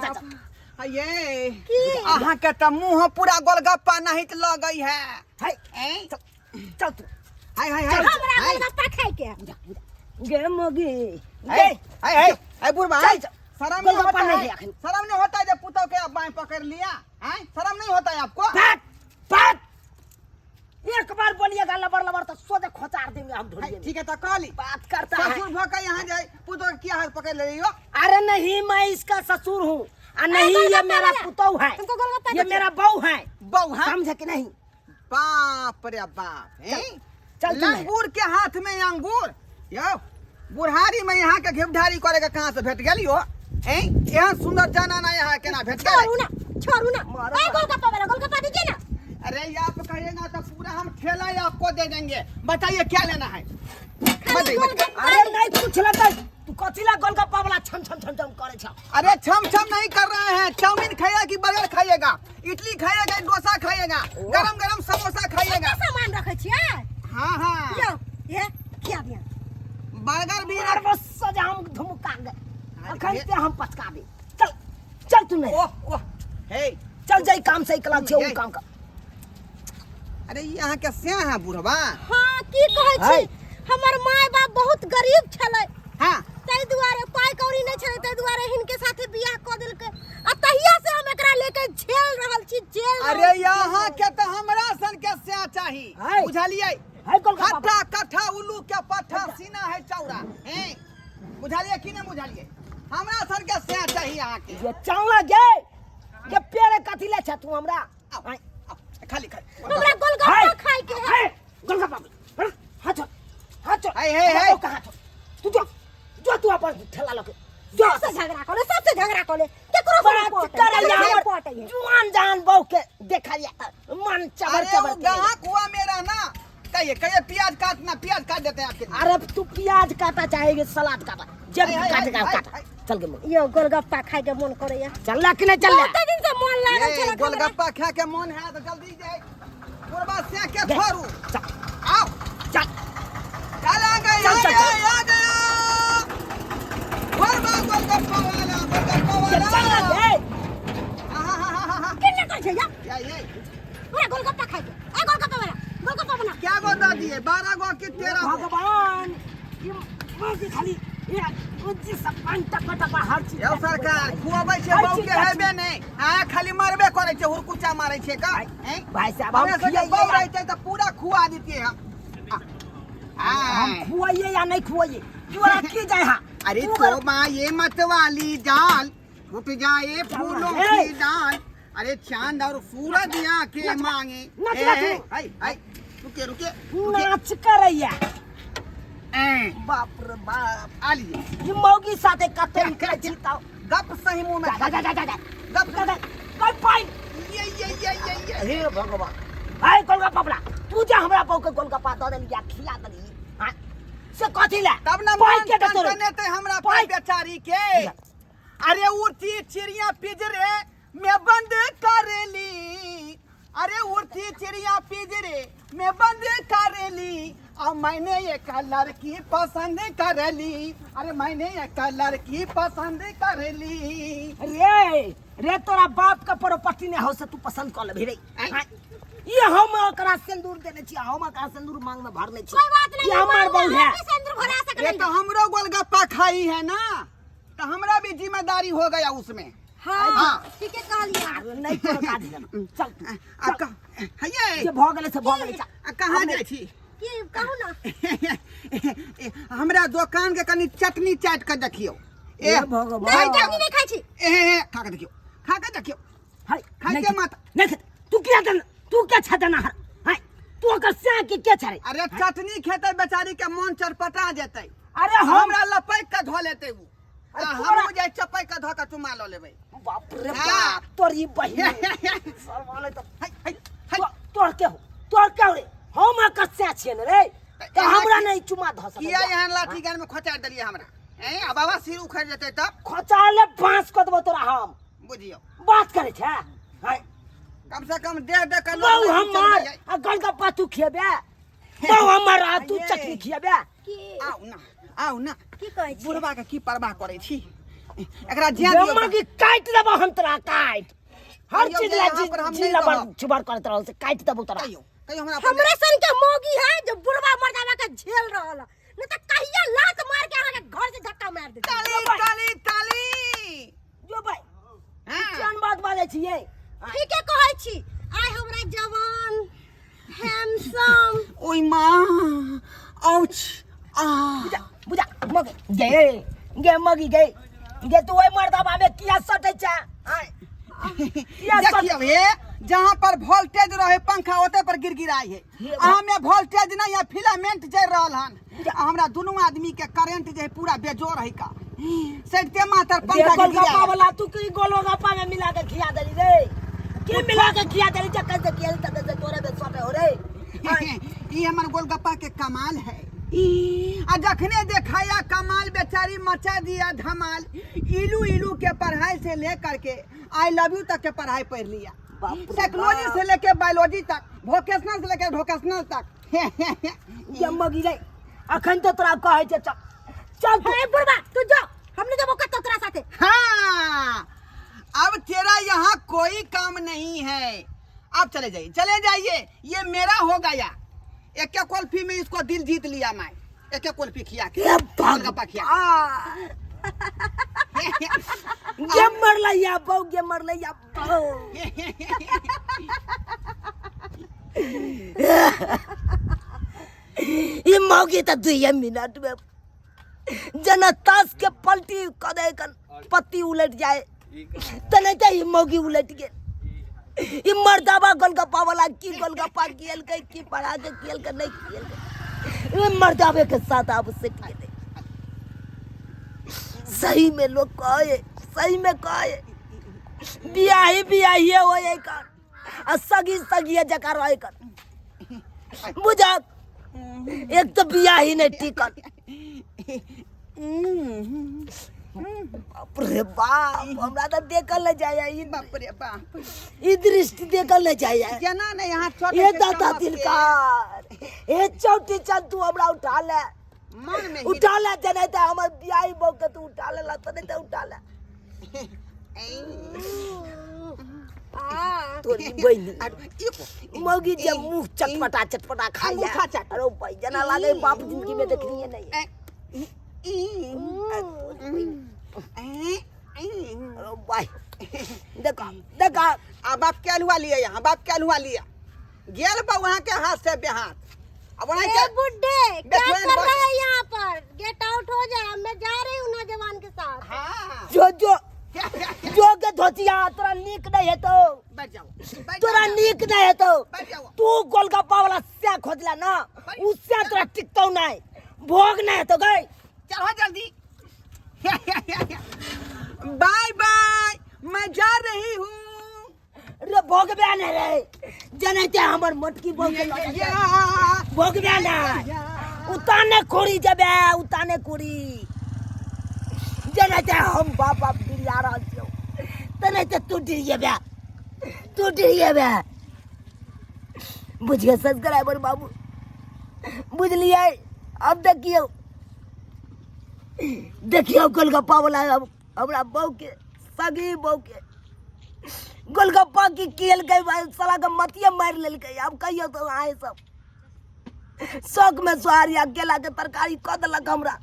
चल जा चल ये अहाँ के तऽ मुंह पूरा गोलगप्पा नहीं लगै है। है। ऐं? चल चल तू। हाय हाय हाय। हमरा गोलगप्पा खाय के। गे मोगी। हाय हाय हाय हाय बुढ़बा। चल, चल। शर्म नहीं गोलगप्पा होता नहीं है? है अखन। शर्म नहीं होता है जब पुतोह के आप बाएं पकड़ लिया हैं? शर्म नहीं होता है आपको? भाग भाग, एक बार बोलिएगा लबर लबर तो सोझे खोचार देंगे हम ढोलिए में। ठीक है तो कह ली। बात करता है। ससुर भऽ के यहाँ जाए पुतोह के किया हाथ पकड़ ले रही हो? अरे नहीं, मैं इसका ससुर हूँ आ नहीं ये गोलगप्पा मेरा वाला। पुतोह है। तुमको गोलगप्पा ये दे। मेरा बहू है। बहू है? समझे कि नहीं? बाप रे बाप, हैं? चल तू नहीं। लंगूर के हाथ में अंगूर। यो बुढ़ारी में यहाँ के घिवढारी करे के कहाँ से भेट गेली हो? हैं? एहन सुंदर जनाना यहाँ केना भेट गेलै? छोड़ू ना, छोड़ू ना। मारो। ए गोलगप्पा वाला, गोलगप्पा दीजिए ना। अरे ये आप कहिएगा तो पूरा हम ठेला ही आपको दे देंगे। बताइए क्या लेना है? खाली बताइए, बताइए। गोलगप्पा। अरे नहीं कुछ लगता, तू कथी ला गोलगप्पा वाला छम छम छम छम करे छ? अरे छम छम नहीं कर रहे हैं। चाउमीन खाइएगा कि बर्गर खाइएगा, इडली खाइएगा कि डोसा खाइएगा, गरम गरम समोसा खाइएगा? कते सामान रखै छियै? हाँ हाँ। यो ये खिया दिया। बर्गर भी मार रख। बस सजा हम धुमका गए। अरे अखन ते हम पचकाबे। चल चल तू नहीं। ओह ओह हे। चल जाई काम से निकलल छै, ये। ओ काम कर। अरे ये यहाँ के सिया है बुढ़वा। हाँ की कहै है। छी, हमर माय बाप बहुत गरीब छलै। हाँ। ताहि दुआरे पाइ कौड़ी नहि छलै, ताहि दुआरे हिनके साथे बियाह कऽ देलकै आ तहिया से हम एकरा लेके झेल रहल छी, झेल रहल अरे छी। यहाँ के तो हमरा सन के सिया चाही। है। बुझलियै? है गोलगप्पा। खट्टा कट्ठा उल्लू के पट्ठा सीना है चौड़ा। हैं? बुझलियै कि नहीं बुझलियै? हमरा सन के सिया चाही यहाँ के। ये चावला गे ये पेड़े कथी ले छ तू हमरा? आओ, आओ, खाली खाली। हमरा गोलगप्पा खाय के है। है गोलगप्पा, हाथ छोड़, हाथ छोड़। है, है, है। कहाँ छोड़ तू? जो जो तू अपन ठेला लके जो। सबसे झगड़ा करे, सबसे झगड़ा करे, केकरो से नहीं बात पटै, करे केकरो से यार नहीं पटै है। जुआन जान बहू के देखा जाता मन चबर अरे चबर वो के। ग्राहक हुआ मेरा ना, कहिए कहिए प्याज काटना, प्याज काट देते हैं आपके लिए। अरे तू प्याज काटा चाहेगी सलाद काटा, जब है, है, काटेगा है, काटा। है। चल गे मुर्गी। यो गोलगप्पा खाय के मन करैया। चल ला कि नहीं चल ला? बहुते दिन से मन लागल ये छलै हमरा। गोलगप्पा खा के मन है तो जल्दी जाए बुढ़वा से के गे। छोड़ू। चल। आओ। चल। चल आ गया, चल, आ चल, गया, चल। आ गया। बुढ़वा गोलगप्पा वाला, गोलगप्पा ये वाला। चल ना गे। हाँ, हाँ, हाँ, हाँ, हाँ। केना कहै छै या? ये, ये। हमरा गोलगप्पा खाय के। ए गोलगप्पा वाला, गोलगप्पा बना। क्या गो दे दिए? 12 गो कि 13 गो? भगवान ये मुर्गी खाली ये उज्जी सब पान टपा टपा हर चीज। यौ सरकार खुआबै छै हर बहू चीज के हेबे नहि, आ खाली मारबे करै छै, हुरकुचा मारै छै का। हैं? भाई साहब, हम हमरा सबके खियाइए बहू या- रहितै तऽ पूरा खुआ दितियै हम। आ, हम खुआइए या नहीं खुआइए तोरा की जाय हा? अरे तू तो माँ ये मत वाली जाल टूट जाए फूलों ए। की डाल, अरे चांद और सूरज आके मांगे। नाच, ए, नाच। ए, हाय, हाय, रुके, रुके, रुके। नाच करैया। ए, बाप रे बाप। आ लीजिए। ई मौगी साथे कते निकलै छी तऽ गप सही मुंह में। जा जा जा जा जा। गप। जा जा कोई पाइन। ये ये ये ये ये। हे भगवान, हाय गोलगप्पा वाला, तू जे हमरा बहू के गोलगप्पा दऽ देली आ खिया देली हाँ, से कथी ले? तब ना पाइ मन के दे तोरे? टनटनेतै हमरा पाइ। पाइ बेचारी के। अरे उड़ती चिड़िया पिंजरे में बंद कर ली, अरे उड़ती चिड़िया पिंजरे में बंद कर ली, और मैंने एक लड़की पसंद कर ली, अरे मैंने एक लड़की पसंद कर ली। रे रे, तोरा बाप के प्रॉपर्टी नहीं हो से तू पसंद कर लेबही रे? आँय? हाँ, ये हम ओकरा सिंदूर देने छी, हम ओकरा सिंदूर मांग में भरने छी। कोई बात नहीं, ये हमार मांग में बहू है। हम भी सिंदूर भरा सकले। ये तो हमरो गोलगप्पा खाई है ना, तो हमरा भी जिम्मेदारी हो गया उसमें। हाँ, हाँ। ठीके कहलियै। अरे नहीं तोरा काज देना। चल तू, आ चल। हइये। जे भऽ गेलै से भऽ गेलै, चल। आ कहाँ जाइ छी? की कहू ना? हमरा दोकान के कनी चटनी चाट के देखियौ। ए हे भगवान। नहीं, चटनी नहीं खाइ छी। ए हे, हे, खा के देखियौ, खा के देखियौ। हाय, खाइ नहीं के खेत। मत। नहीं खेत। तू क्या देना? तू क्या छा देना हर? हाय, तू ओकर स्या के के छा रे? अरे चटनी खेतै बेचारी के मन चटपटा जेतै। अरे हम हमरा लपैक के धो लेतै उ। अरे आ तोरा- हमहूँ जाइ चपैक के धो के चुमा लऽ लेबै। बाप रे हाँ। बाप, तोरी बहिन। सरवाले तो हाय, हाय, हाय। तोर के हो, तोर के हो रे? हम ओकर स्या छियै ने रे, तऽ हमरा नहीं चुमा धऽ सकैया। किया एहन लाठी गान में खोचारि देलियै हमरा? हैं, आ बाबा सिर उखड़ि जेतै तब? खोचा ले बांस कऽ देबो तोरा हम। बुझियौ। बात करै छै हाय। कम से कम देह दे के बहु लोग हमर चलि आ गोलगप्पा तू खिएबे, बहु हमर आ तू आइये। चटनी खिएबे। की आउ ना, आउ ना। की कहै छी? बुढ़बा के की परवाह करै छी? एकरा जिया दियौ। मगी काटि देबो हम तोरा काटि हर कहियो चीज जे ला यहाँ पर हम जी नहीं लबर रहब। चुबर करैत रहल से काटि देबो तोरा कहियो कहियो हमरा पर हमरे सन के मौगी है जो बुढ़वा मर्दावा के झेल रहल है। नहीं तो कहिया लात मार के अहाँ के घर से धक्का मार देती। ताली ताली ताली। जो भाई हाँ। केहन बात बाजै छियै? ठीके कहै छी। आइ हमरा जवान हैंडसम ओय माँ, आउच आ। बुझा बुझा मगी गे गे मगी गे गे तू ओहि मर्दबा में किया सटै छै? आँय, किया सट देखियौ हे, जहाँ पर वोल्टेज रहे पंखा ओते पर गिरगिराई है। अहाँ में वोल्टेज नहीं है, फिलामेंट जर रहल हन। आ हमरा दुनू आदमी के करंट जे है पूरा बेजोर है का सटते मातर पंखा गोलगप्पा गिरगिराई। वाला तू की गोलगप्पा में मिला के खिया देली रे? की मिला के खिया देली? जकर से खिया तकर से तोरे के सटे हो रे। ई हमर गोलगप्पा के कमाल है। आ जखने देखाया कमाल, बेचारी मचा दिया धमाल। इलू इलू के पढ़ाई से लेकर के I love you तक के पढ़ाई पढ़ लिया, बाप रे साइकोलॉजी बाप। से लेके बायोलॉजी तक, वोकेशनल से लेके वोकेशनल तक। ये मगी रे, अखन तो तोरा कहै छै चल चल तू। हे बुढ़वा तू जो, हम नहीं जबो कतौ तोरा साथे। हाँ, अब तेरा यहाँ कोई काम नहीं है, आप चले जाइए चले जाइए, ये मेरा हो गया। एक एक कुल्फी में इसको दिल जीत लिया मैं, एक एक कुल्फी खिया के, हे गोलगप्पा खिया भगवान, के। गे मरलैया बौ, गे मरलैया बौ। ई मौगी तऽ 2 मिनट में जेना ताश के पलटी कऽ दै कन पत्ती उलटि जाय तेनाहिते ई मौगी उलटि गेल। ई मर्दाबा गोलगप्पा वाला की गोलगप्पा कियलकै, की पढ़ा के कियलकै, नहि कियलकै, ई मर्दाबे के साथ आब सटि गेलै। सही में लोग कहे, सही में कहे बियाही बियाहिए होय कर आ सगी सगिए जकाँ रहे कर। बुझक एक तो बियाही नहीं टिकल। बाप रे बाप, हमरा तो देखल नहीं जाए ई। बाप रे बाप, ई दृष्टि देखल नहीं जाए। केना नहीं यहाँ छोटे ये के दाता चमक के तिलकार, हे चौटी चल तू हमरा उठा ले, मन में ही उठा ले, जने ते हमर बियाही बहू के तू उठा ले ला, तने ते उठा ले। आ तोरी बहिनी आरु ई मौगी जे मुंह चटपटा चटपटा खाई अंगूठा चाट। अरे भाई जना लागे बाप जिंदगी में देखनी नहीं है। अरे भाई देखा देखा। आ बाप के अलुआ लिया, यहाँ बाप के अलुआ लिया गेल बा वहाँ के हाथ से बेहाथ। अब वहाँ ए के बुड्ढे क्या बेचैन कर बस। रहा है यहाँ पर? गेट आउट हो जा, मैं जा रही हूँ नौजवान के साथ। हाँ। जो जो जो के धोतिया तोरा नीक नहीं है तो बैठ जाओ, बैठ तोरा जाओ। नीक नहीं है तो बैठ जाओ। तू गोलगप्पा वाला से खोजला ना, उससे तोरा टिकतो नहीं, भोग नहीं है तो गई। चलो जल्दी, बाय बाय, मैं जा रही हूँ। रे भोगबे नहीं रे, जने ते हमर मोटकी भोग भोगबे नहीं, उताने खोड़ी जबे उताने खोड़ी, जने ते हम बाप बाप डिरिया रहल छियौ तने ते तू डिरियेबे, तू डिरियेबे। बुझिए सब्सक्राइबर बाबू, बुझलिए? अब देखियौ देखियौ गोलगप्पा वाला अब हमरा बहू के सगी बहू के गोलगप्पा की कियलकै भाई, साला के मतिये मारि लेलकै। आब कहियौ तो अहाँ सब शौक में सोहारी आ केला के तरकारी कऽ देलक हमरा।